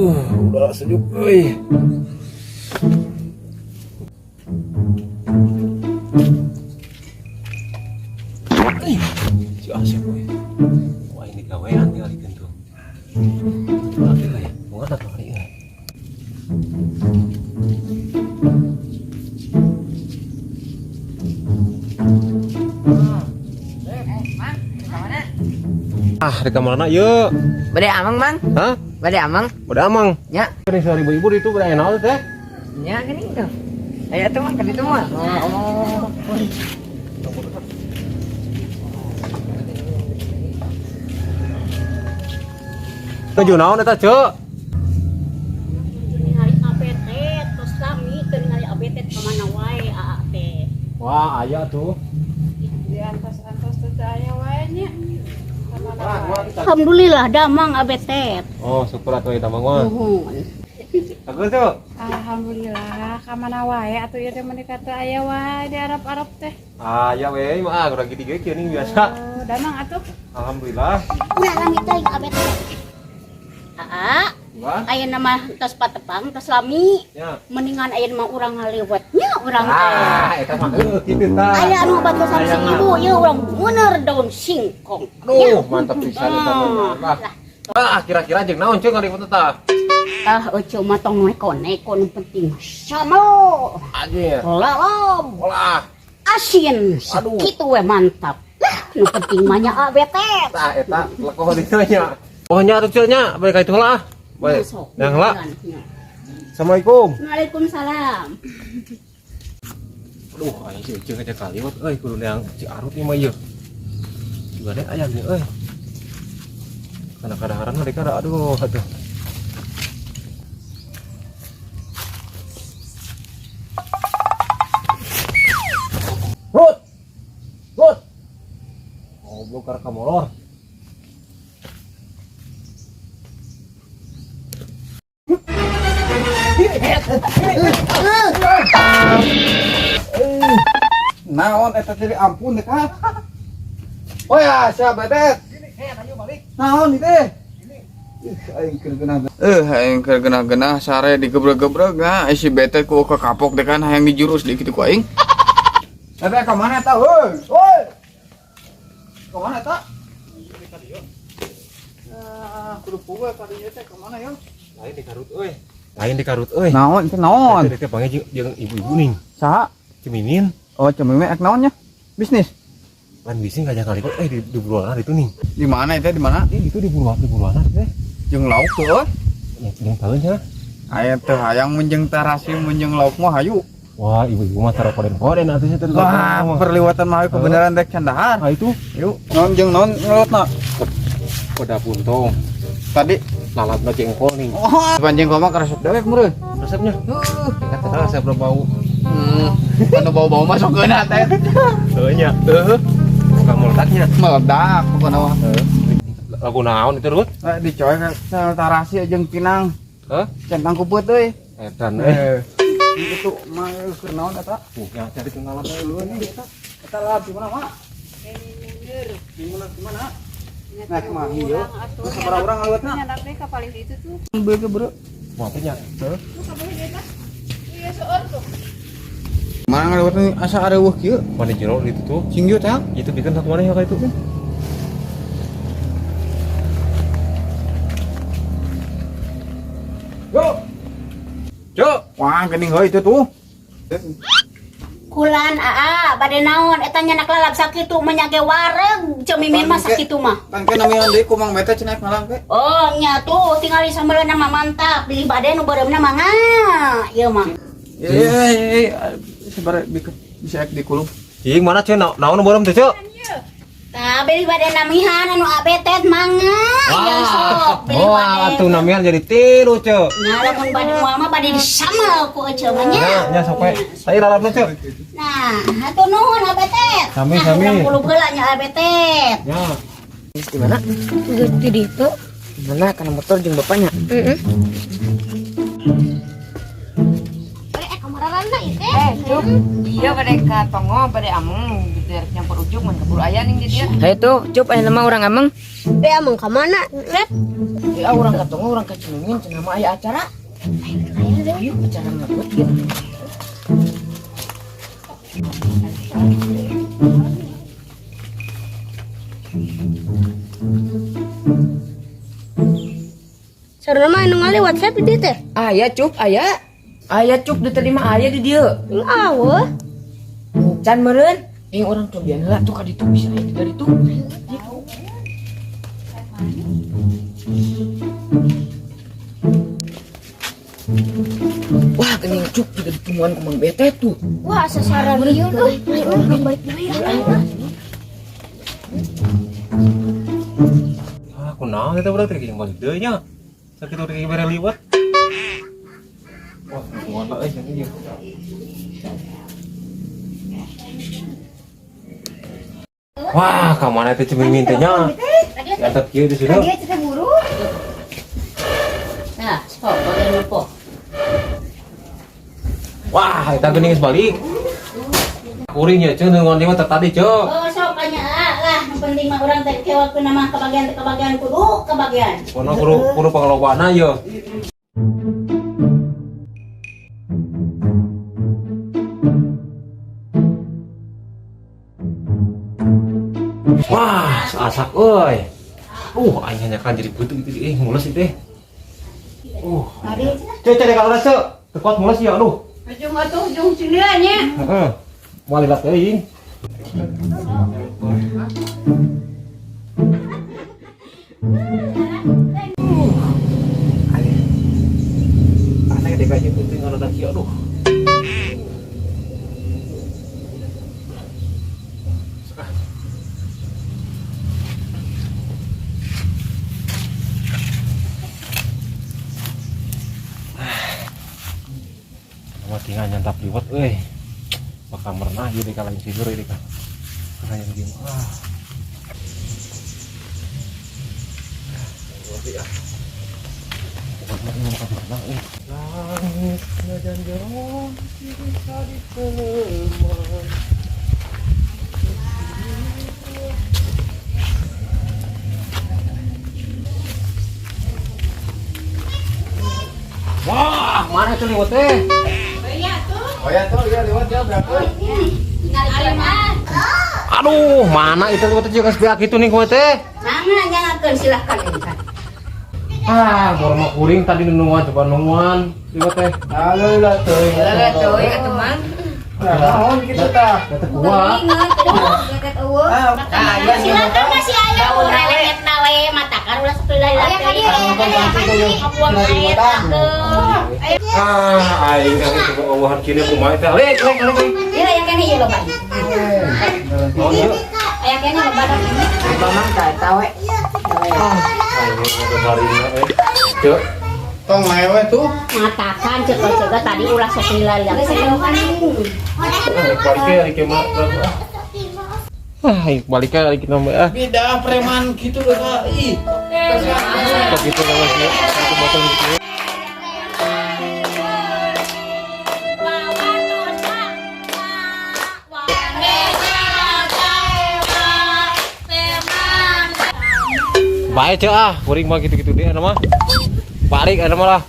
Udah sejuk euy. Ih, si Asep euy. Wah, ini gawean tinggal tuh. Lagi euy, bunga tak kali euy. Ah, di kamar anak yuk. Bade amang, Mang. Hah? Bade amang. Udah amang. Nya. Ini sehari ibu itu udah enak teh. Nya gini tuh. Ayo tuh, Mang, ke ditu mah. Oh. Tujuh naon eta, Cek? Ningali ABT tos lami teu ningali ABT ka mana wae aa teh. Wah, aya tuh. Di antos-antos teh teu aya wae nya. Kamana wae. Alhamdulillah damang ABT. Oh, syukur atuh eta mah. Wah. Nuhun. Bagus tuh. Alhamdulillah, kamana wae atuh ieu teh meuni teu aya wae di Arab-Arab teh. Aya we mah urang gini ge kieu biasa. Oh, damang atuh. Alhamdulillah. Ulah lami teuing ABT. Aa, Wah. ayeuna mah tos patepang tos lami. Ya. Mendingan ayeuna mah urang ngalewat nya urang teh. Ah, eta mah heueuh kitu tah. Aya anu bantosan si ibu ye urang meuneur daun singkong. Aduh, mantap pisan eta mah. Lah. Ah, kira-kira jeung naon ceuk ngalewat tah? Ah, euceu mah tong neko-neko nu penting sambel, Aja. lalab, Olah. asin, Aduh. sakitu we mantap. Lah, nu penting mah nya ABT. Tah eta lekoh di nya. Oh nya atuh ceuk nya, balik ka itu lah. Baik. Masuk. Yang lah. Assalamualaikum. Waalaikumsalam. Aduh, aing si Ujung aja kaliwat euy kudu neang si Arut ieu mah ieu. Juga deh ayam nih euy. Karena kadaharan mah deka aduh aduh. Rut. Rut. Goblok karena kamolor. Naon eta teh ampun deh kah? Oh ya, siapa betet? Naon itu? Ih, aing keur geunah. Aing keur geunah-geunah sare digebreg-gebreg nah si betet ku kapok deh kan hayang dijurus di kitu ku aing. Tapi ka mana eta? Heuy, heuy. Ka mana eta? Ah, kudu poe ka dieu teh ka mana ya? Lain di Garut euy. Lain di Garut euy. Naon itu naon? Teh panggil jeung ibu-ibu nih. Saha? Cemimin. Oh, cemimin ek naon nya? Bisnis. Lan bising ngajak kali kok di buruan itu nih. Di mana itu di mana? Itu di buruan teh. Jeung lauk tuh euy. Ya, jeung taeun cenah. Aya teh hayang mun jeung tarasi mun jeung lauk mah hayu. Wah, ibu-ibu mah tara koden-koden atuh nya teh. Wah, perliwatan mah hayu kebenaran rek candahar. Ah itu Yuk, naon jeung naon ngelotna? Koda puntung. Tadi Lalapna jengkol nih. oh, panjang koma karesep dewek meureun. Resepnya. Kata resep bau. Anu bau-bau masuk geunah teh. Heuh nya. Heuh. Bukan meledaknya. Meledak pokona mah. Lagu naon itu, Rut? Eh, dicoy ka tarasi jeung pinang. Hah? Centang kuput euy. Edan euy. Itu mah keur naon eta? Ya, cari kenalan Dulu nih eta. Eta lah di mana, Mak? Di mana di mana? Nah, kumaha ieu? Sabaraha urang ngaliwatna? Nyandak deh ka palih ditu tuh. Beuh bro. Mau nya? Tuh ka palih ditu. Iya seueur tuh. Mana ngaliwatna asa areueuh kieu? Mana jero itu tuh? Cing ieu teh. Itu bikin satu mana ya kayak itu? Yo. Yo. Wah, geuning heuh itu tuh. Kulan aa bade naon eta nyanak lalap sakitu mah nya ge wareg cemimin mah sakitu mah. Kan ke namian deui ku Mang Bete cenah ngalang ke. Oh nya tuh tingali sambelna mah mantap bilih bade nu beureumna mah ieu mah. Ye, sabar bisa ek dikulub. Cing mana ceuk naon beureum teh ceuk? Tah bilih bade namihan anu ABT mangga. Ya sok bilih Oh, bade. atuh namihan jadi tilu ceuk. Nah, lamun bade moal mah bade disamel ku eceu mah nya. Nya, nya sok we. Saya lalapna ceuk. Nah, hatur nuhun ABT. Sami, Nah, sami. urang kulub heula nya ABT. Ya. Di mana? Di ditu. Di mana kana motor jeung bapaknya? Heeh. Eh, kamarana ieu teh. Eh, Cuk. Iya bade ka tongo bade ameng gitu. teh rek nyampur ujung mun keburu aya ning di dieu. Hayu tuh, cup aya nama urang ameng. Eh ameng ka mana? Rep. Ya urang katong urang ka Cimingin cenah mah aya acara. Ayo acara ngebut gitu. Sarua mah anu ngaliwat Sep di dieu teh. Aya cup, aya. Aya cup diterima aya di dieu. Awe. Can meureun. Ing urang cobian heula tuh ka ditu bisa aya di dari tuh. Wah, geuning cup juga ditemuan ku Mang Bete tuh. Wah, asa sararieu euy. Ayo urang balik deui ya. Ah, kunaon eta budak teh jeung balik deui nya. Sakitu teh bere liwat. Wah, kumaha lah euy jeung ieu. Wah, ka mana teh cemingin teh nya? Diantep kieu di sini. Dia teh buru. Nah, stop bagian lupa. Wah, eta geuning geus balik. Kuring ya ceuk nungon liwat tadi ceuk. Oh, sok nya lah, nu penting mah urang teh kewakeun mah kebagian teh kebagian kudu kebagian. Kono kudu kudu panglobana ye. Wah, asak euy. Aing hanya kan jadi butuh itu mules itu. Cek cek kalau cek. Teu kuat mules ya aduh. Ujung atuh ujung sini nya. Heeh. Moal lilat teuing. Aneh deh kayak gitu ngono tadi aduh. Mah tinggal nyantap liwat euy. Bakal merenah ieu di kalain tidur ieu ka. Kalain gini. Ah. Langit najan jauh bisa diteman. Wah, mana tuh liwat teh? Oh ya tuh, iya lewat ya berapa? Aduh, mana itu liwat teh jeung sebeak itu nih kowe teh? Mangga nyangakeun silahkan ini. Ah, baru mau kuring tadi nunguan coba nunguan liwat teh. Halo lah tuh. Heula teuing atuh Mang. Naon kitu tah? Teh kuat. Ah, Silakan masih aya urang leletna we matakan ulah sok lila-lila teh. Ngabuang air teh. Ah, aing kan itu eueuhan kini kumaha teh. Lek, lek, lek. Ieu aya keneh ieu loba. Oh, ieu. Aya keneh loba. Mamang tah eta we. Ah, aing udah barina eh. Cek. Tong lewe tuh. Matakan cek cek tadi ulah sok lila-lila. Balik ke ari mah. Ah, balik ke ari kita mah ah. Beda preman gitu loh Kak. Ih. Kok gitu namanya satu botol gitu. Baik cek ah, kuring mah gitu-gitu deh nama. Balik ada mah lah.